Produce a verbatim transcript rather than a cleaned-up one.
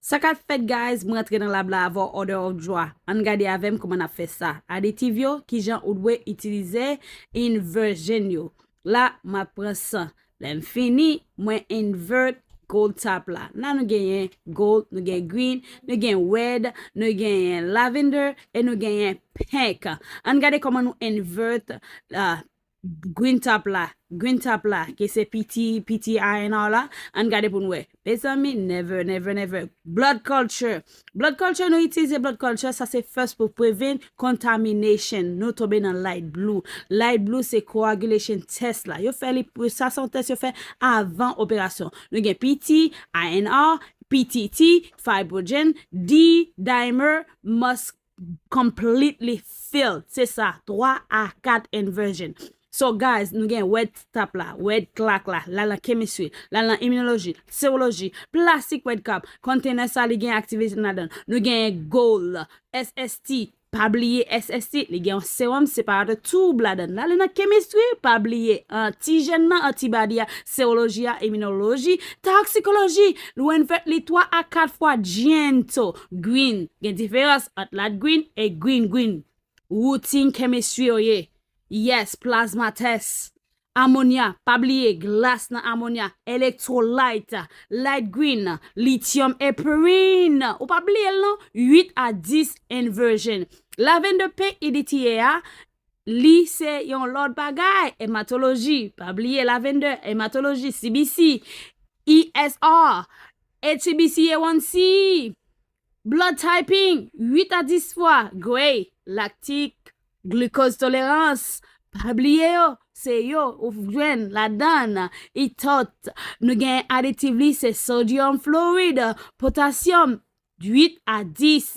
Sa k ap fèt, guys, mwen antre nan lab la avè w, order of joie. Ann gade avè m kòman n ap fè sa. Aditiv yo, kijan ou dwe itilize inversion yo. La, m ap pran san. Lè m fini, mwen invert gold top la. La nou genyen gold, nou gen green, nou gen red, nou genyen lavender, e nou genyen pink. Ann gade kòman nou invert uh, green top la, green top la, ke se P T, P T R and R la, ann gade pou n wè. Mezanmi, never, never, never. Blood culture. Blood culture, nou itilize blood culture, sa se first pou prevent contamination. Nou tonbe nan light blue. Light blue se coagulation test la. Yo fè li, sa se yon test yo fè avan operasyon. Nou gen P T, R and R, P T T, fibrogen, D dimer, must completely fill. Se sa, twa a kat inversion. So guys, nou gen red top la, red clock la, la nan chemistry, la nan immunology, serology, plastic red cup, container sa li gen activation ladan. Nou gen gold, S S T, pa bliye S S T, li gen yon serum separator tube ladan. La li nan chemistry, pa bliye antijen nan, antibody a, serology a, immunology, toxicology, nou invert li twa a kat fwa gentle, green. Gen diferans ant light green e green green. Routine chemistry yo ye. Yes, plasma test. Amonya, pa bliye, glas nan amonya, electrolyte, light green, lithium heparin. Ou pa bliye l non, uit a dis inversion. Lavender pink E D T A a, li se yon lòt bagay, hematology, pa bliye lavender, hematology, C B C, E S R, H B C A one C, blood typing, uit a dis fwa, gray, lactic, glucose tolerance, pa bliye yo, se yo ou jwenn ladan. Itot, nou gen aditiv li se sodium fluoride, potassium, uit a dis,